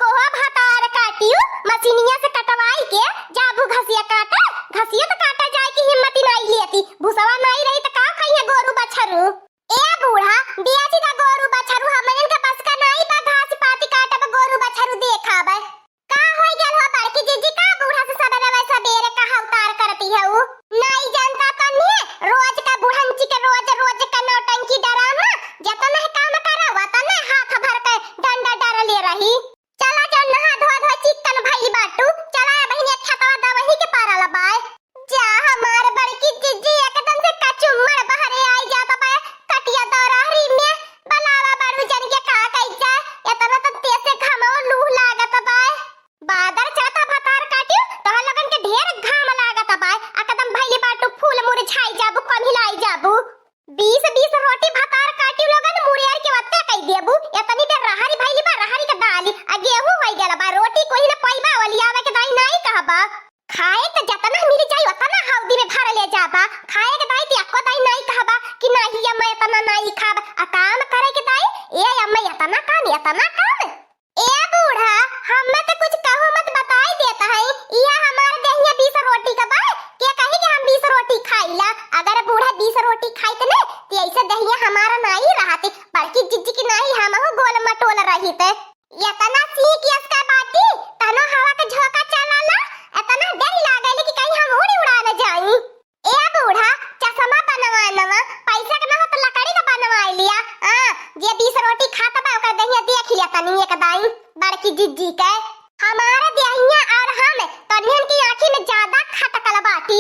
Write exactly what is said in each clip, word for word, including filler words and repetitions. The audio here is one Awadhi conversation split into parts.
कोहा भतार काटियो, मशीनिया से कटवाई के जाबू घसिया काटे, घसियो त काटे जाए की हिम्मत ही नाई लेती। भुसवा नाई रही त का खइहे गोरू बछरू? ए बूढ़ा, बेच दा गोरू बछरू, हमनन के बस का नाई बा घास पाती काटब, गोरू बछरू देखाबे। का होई गल हो बड़की जिज्जी, का बूढ़ा से सबेरे सबेरे कहा उतार करती है उ? नाई जानता तन्ने, रोज का बुढ़ंची के रोज रोज का नौटंकी डरामा, जतने काम करा वतने हाथ भर के डंडा डरले रही। चला जा नहा धोआ धोआ चिक्कन भइल बाटू, चला बहिनी खेतवा दवही के पारल बाय। जा हमार बड़की जिज्जी एकदम से कचुम्मर बहरे आई जात बाय, कटिया दौराहरी में बलावा बड़ू जन के का कइल जाए, एतना त तेज से घमवा लूह लागत बाय। बादर चाता भतार काटियो, तोहर लोगन के ढेर घाम लागत बाय, एकदम भइल बाटू फूल मुरझाई जाबू, कम्हिलाई जाबू। बीस बीस रोटी भतार काटियो लोगन मुरियर के वत्ते कइ देबू, एतनी देर रहरी भइल बा, रहरी के दाली, आ गेहूं होई गल बा, रोटी कोई न पइबा, ओलियावे के दाई नाई कहबा। खाए त जतना मिल जाई ओतना हौदी में भर ले जाबा, खाए के दाई त एको दाई नाई कहबा कि नाही अम्मा एतना नाई खाब, आ काम करे के दाई, ए अम्मा एतना काम, एतना काम। ए बूढ़ा, हम्मे त कुछ कहू मत, बताई देत हई, इहा हमार देहिया बीस रोटी का बा, के कही कि हम बीस रोटी खाइला? अगर बूढ़ा बीस रोटी खाइत ने, त ऐसे देहिया हमारा नाई रहत, बड़की जिज्जी की नाई हमहू गोल मटोल रहित। एतना सीख यस का बाटी, तनो हवा के झोंका चलाला, एतना डर लागल कि कहीं हम उड़ी उड़ा न जाई। ए बूढ़ा, चश्मा बनवा नवा, पैसा के ना हो त लकड़ी का बनवाई लिया। हाँ, जे बीस रोटी खात बा, ओकर देहिया देख लिया तनी एक दाई, बड़की जिज्जी के। हमार देहिया और हम, तनियन की आँखी में ज्यादा खटकल बाटी।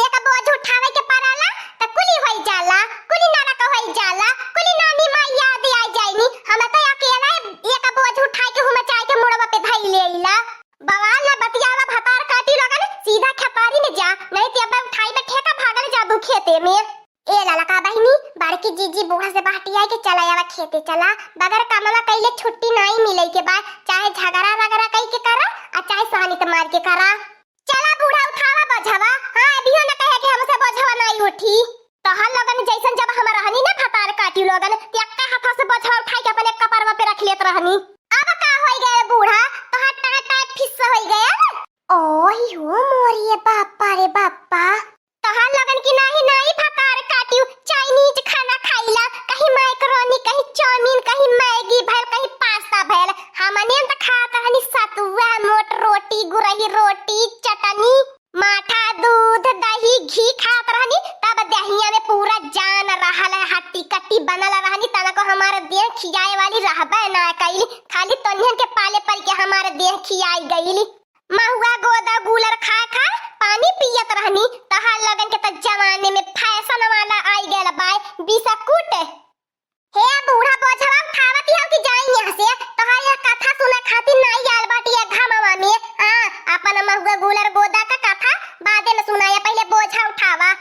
एक बोझ उठावे के पड़ाला, त कुली होई जाला, कुली नरक होई जाला, कुली नानी माई याद आई जाइनी। हम त अकेला एक बोझ उठाई के हुमा चाय के मुड़वा पे धई ले अइला। बवाल ना बतियावा भतार काटी लोगन, सीधा खेपारी में जा, नहीं ते अब्बे उठाई में ठेका भागल जाबू खेते में। ए ललका बहिनी, बड़की जीजी बूढ़ा से बहटिया के चला आवा खेते चला, बगैर कमवा कइले छुट्टी नाई मिले के बा, चाहे झगड़ा रगड़ा कई के करा, आ चाहे सानी त मार के करा। चला बूढ़ा उठावा बोझवा, हाँ अभियो न कहे कि हमसे बोझवा नाई उठी। तोहर लोगन जैसन जब हम रहनी ना भतार काटी लोगन, ते एक्का हाथा से बोझवा उठाई के अपने कपरवा पे रख लेत रहनी। अब का होई गए बूढ़ा, तोहार टाय टाय फिस होई गए। ओही हो मोरी बापा रे बापा। तोहार लोगन की नाही नाही भतार काटियो, चाइनीज खाना खाइला, कहीं मैकरोनी, कहीं चाउमीन, कहीं मैगी भइल, कहीं पास्ता भइल। हमने त खात रहनी सतुआ, मोट रोटी, गुरही रोटी, चटनी, माठा, दूध, दही, घी खात रहनी, तब देहिया में पूरा जान रहल है, हट्टी कट्टी बनल रहनी, तनको हमार देह खियाए वाली रहबे ना कइली, खाली तोनियन के पाले पड़ के हमार देह खियाई गइली। महुआ गोदा गूलर खा खा पानी पियत रहनी, तहार लोगन के त जवाने में फैशन वाला आई गयल बाय, बिस्कुट। हे बूढ़ा बोझवा उठावत हौ कि जाई यहाँ से? तोहार यह कथा सुने खातिर नाई आयल बाटी ये घमवा में। हाँ, अपन महुआ गूलर गोदा का कथा बादे में सुनाया, पहिले बोझा उठावा।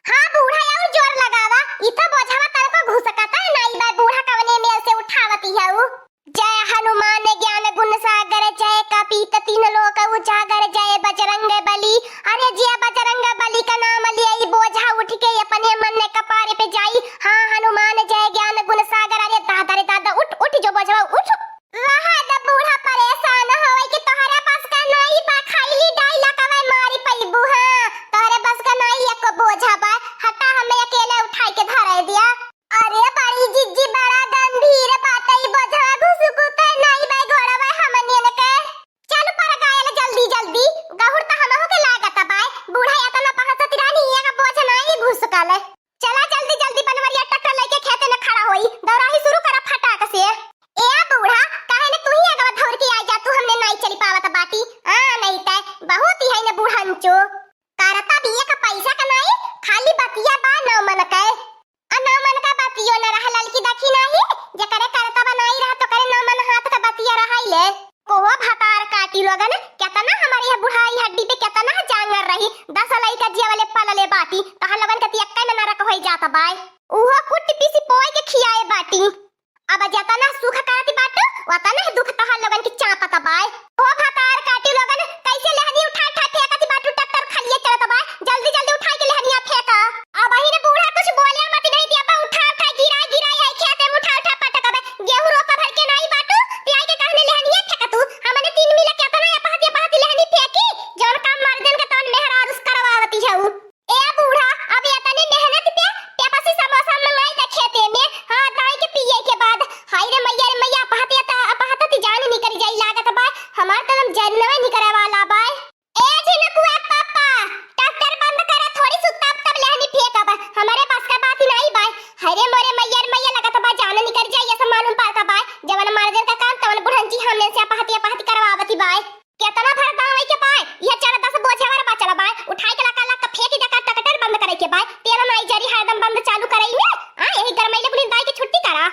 हाँ बूढ़ा, और जोर लगावा, ई तो बोझवा तनको घुसकता नाई बा, बूढ़ा कवने मेल से उठावत हौ? जय हनुमान ज्ञान गुण सागर, जय कपीत तीन लोक उजागर, जय बजरंग बली। अरे जे बजरंग बली का नाम लिया, ई बोझा उठ के अपने मन कपारे पे जाई। हाँ हनुमान जय ज्ञान गुण सागर, अरे दादा रे दादा, उठ उठ जो बोझवा उठ। वहाँ द बूढ़ा परेशान होवे कि तोहरे बस का नाई बा, खाइली डायलॉग अवे मारी पैबू। हाँ तोहरे बस का नाई एको बोझा बा, हटा हमें अकेले उठाई के धरे दिया। अरे बड़ी जिज्जी, बड़ा गंभीर बात है, ई बोझवा घुसुकुते नाई बे घोड़वे हमनियन के। चल पर गायल जल्दी जल्दी, गहुर त हमहू के लागत बाय। बूढ़ा एतना पहसत रानी, एक बोझ नाई घुसकल। चला जल्दी जल्दी बनवरिया ट्रैक्टर लेके खेते में खड़ा होई, दौराही शुरू करा फटाक से। ए बूढ़ा, काहे ने तू ही अगवा धौर के आ जा, तू हमने नाई चली पावत बाटी। हाँ नहीं तै बहुत ही है न बूढ़ंचो। करता भी एक पैसा का नाई, खाली बतिया बा नौ मन के। आ नौ मन का बतियो न रहा ललकी, देखी नाही, जेकरे करता बनाई रहा तो करे नौ मन हाथ का बतिया रहा ले। कोहो भतार काटी लोगन, केतना हमारे यह बुढ़ाई हड्डी पे केतना जांगर रही, दस लइका जिया वाले पलले बाटी, तोहर लोगन के तियक्का में नरक होई जात बाय। उहो कुट पीसी पोए के खियाए बाटी। अब जतना सुख करती बाटू, वतना दुख तोहर लोगन के चापत बाय। ओ भतार काटी लोगन, कैसे लेहनी उठा उठा फेंकती बाटू, ट्रैक्टर खालिए चलत बाय, जल्दी जल्दी उठाई के लेहनिया फेंका। अब ही ने बूढ़ा कुछ बोले मत नहीं दिया बा, उठा उठा गिरा गिरा आई खेते में उठा उठा पटक बे। गेहूं रोपा भर के नहीं बाटू, पियाई के कहने लेहनिया फेंका तू, हमने हमार तो एकदम जनवा निकरे वाला बाय। ए झिनकुआ पापा, ट्रैक्टर बंद करा, थोड़ी सुत्ता तब लेहनी फेंकब। हमरे बस का बात ही नाई बाय। हरे मोरे मैया रे मैया, लगत बा जान निकर जाई, ऐसा मालूम पड़ता बाय। जवन मर्दन का काम तवन बुढ़ंची हमने से अपहती अपहती करवावती बाय। केतना भर दावे के बाय, यह चार दस बोझे वाला बचल बाय, उठाई के लका लका फेंकी दका, ट्रैक्टर बंद करे के बाय। तेल नाई जरी, हरदम बंद चालू करई है। आ, यही गरमैले कुली दाई के छुट्टी करा।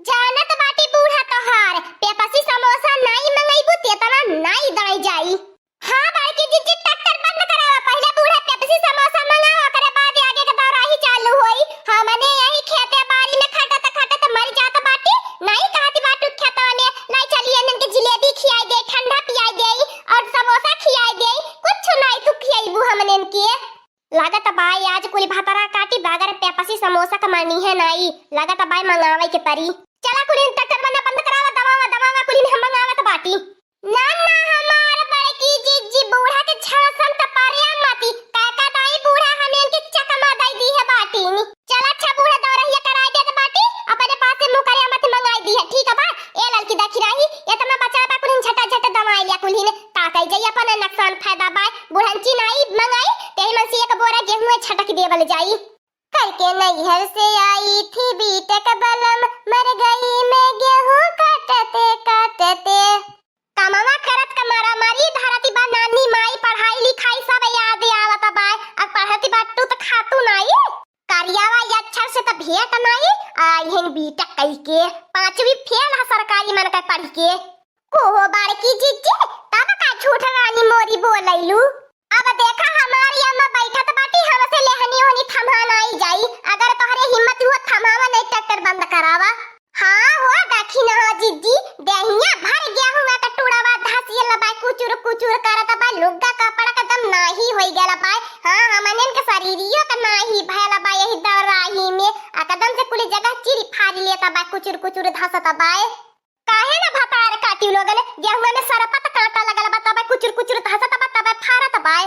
जानत बाटी बूढ़ा तोहार, पेपसी समोसा नाई मंगईबू, तेतना नाई दाई जाई। हाँ, बड़की जिज्जी, ट्रैक्टर बंद करावा, पहिले बूढ़ा पेप्सी समोसा मंगावा, ओकरे बाद आगे के दौराही चालू होई। हमने यही खेते बारी में खटत खटत मर जात बाटी, नाई कहती बाटू खेतवा में, लाई चलिए इनन के जिलेबी खियाई दे, ठंडा पियाई दे और समोसा खियाई दे, कुछ नाई तू खियाईबू हमने के। लागत बाय आज कुली भतरा काटी बगैर पेप्सी समोसा का मानी है नाई, लागत बाय मंगावे के परी। चला कुली ट्रैक्टर बंद करावा, दबावा दबावा, कुली हम मंगावत बाटी। ना, ना, हमार बड़की जिज्जी, बूढ़ा के छासन त परिया मती। काका दाई बूढ़ा हमें के चकमा दई दी है बाटी। चल अच्छा बूढ़ा दौरहिया कराई देत बाटी, अपने पास से मुँह करे मत मंगाई दी है, ठीक है बा? ए ललकी दखिराही, इतना बचा बा कुलिन झटा झटा दवाई लिया कुलिन। का कही जाई अपन नुकसान फायदा बा, बुढ़ंची नाई मंगाई, तेही मन से एक बोरा गेहूं छटक देवल जाई। करके नैहर से आई थी बीटेक बलम, मर गई मैं गेहूं काटते काटते। कमवा करत क मारा मारी धरती बा नानी माई, पढ़ाई लिखाई सब याद आवत बा। अब पढ़ती बा तू त खातू नाई, करियावा अक्षर से त भेंट नाई, आ इहन बीटेक कई के पांचवी फेल ह सरकारी मन के पढ़ के। कोहो बड़की जिज्जी, तब का झूठ रानी मोरी बोलैलू? अब देखा हमारी अम्मा बैठत बाटी, हमसे लेहनी होनी थमा नाई जाई। अगर तोहरे हिम्मत हुआ थमावा नहीं ट्रैक्टर बंद करावा। हाँ हो दखिन हो जिज्जी, देहिया भर गेहूं का टुड़वा धसियल बा, कुचुर कुचुर करत बा, लुग्गा कपड़ा का दम नाही होई गल बा। हाँ, हमनन के शरीरियो का नाही भयल बा यही दौराही में, आ कदम से कुली जगह चिरी फारी लेत बा, कुचुर कुचुर धसत बा। काहे ना भतार काटी लोगन, गेहुआ में सरपत कांटा लगल बा, तबे कुचुर कुचुर धसत बा, तबे फारत बा।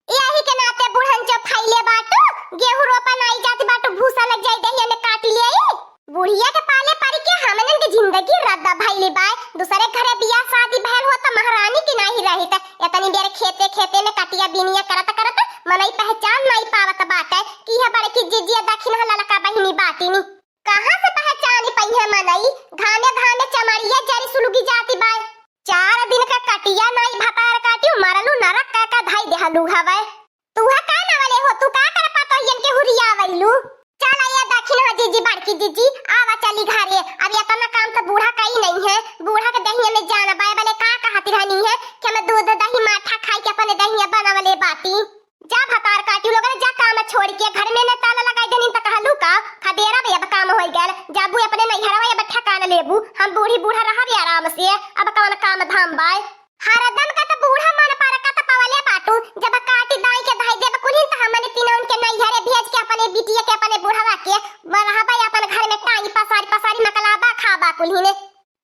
यही के नाते बुढ़न जो फैले बाटू, गेहूं रोपा नाई जात बाटू, भूसा लग जाई देहिया में काट लियाई। बुढ़िया के पाले पड़ के हमनन के जिंदगी रद्दा भइली बाय। दूसरे घरे बियाह शादी भयल हो त महारानी की नाही रही त इतनी देर खेते खेते में कटिया बिनिया करत करत मनई पहचान नाई पावत बाटे कि यह बड़की जिज्जिया दखिन ह ललका बहिनी बाटिनी। कहाँ से पहचानी पइहे मनई? घामे घामे चमड़िया जरी सुलुगी जाती बाय। चार दिन का कटिया नाई भतार काटी, मरलू नरक का का धाई देहलू हवे। तू है का नवले हो, तू का कर पातो यन के हुरियावैलू? चल ये दखिन हो जिज्जी, बड़की जिज्जी, आवा चली घरे। अब इतना काम तो बूढ़ा कई नहीं है, बूढ़ा के दहिया में जान बाय बले का कहती रहनी है कि हम दूध दही माठा खाई के अपने दहिया बनवले बाटी। जा भतार काटी लोगन, जा काम छोड़ के घर में ने ताला लगाई देनी त कहलू का खदेरा बे अब काम होई गल, जाबू अपने नैहरवा अब ठिकाना लेबू, हम बूढ़ी बूढ़ा रहबे आराम से, अब कवन काम धाम बाय। हरदम का त बूढ़ा मन पर का त पवले बाटू, जब काटी दाई के धाई देब कुलिन त हमने तीनों के नैहरे भेज के अपने बिटिया के अपने बूढ़वा के रहबे अपन घर में टांगी पसारी पसारी मकलाबा खाबा कुलिन।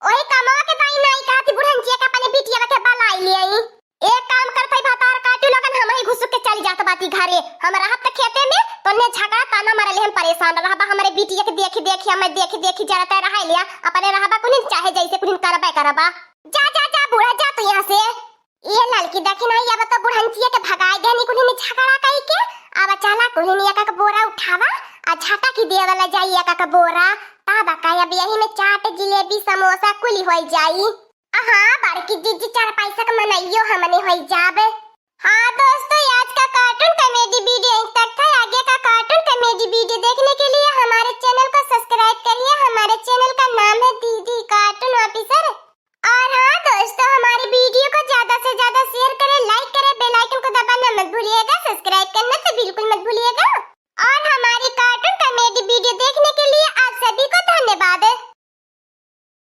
ओही कमवा के दाई नाई कहती बुढ़ंचिया के अपने बिटिया के बलाई ले आई। एक काम करत हई भतार काटू लगन, हम ही घुसुक के चली जात बाटी घरे। हम रहब त खेते में, तोन्ने झगड़ा ताना मारे ले हम परेशान रहबा। हमरे बिटिया के देखी देखी, हमें देखी देखी जरते रहे लिया। अपने रहबा कुलिन चाहे जैसे कुलिन करबे करबा। जा, जा, जा बूढ़ा, जा तू यहाँ से। ये ललकी देखी नहीं, अब तो बुढ़ंचिया के भगाए देनी कुलिन झगड़ा कई के। अब चला कुलिन एक एक बोरा उठावा, आ झटकी देवला जाई एक एक बोरा। तब का अब यही में चाट जिलेबी समोसा कुली होई जाई। हाँ, बड़की जिज्जी चार पैसा क मनइयो हमने होई जाबे। हाँ दोस्तों, आज का cartoon comedy video यहीं तक था।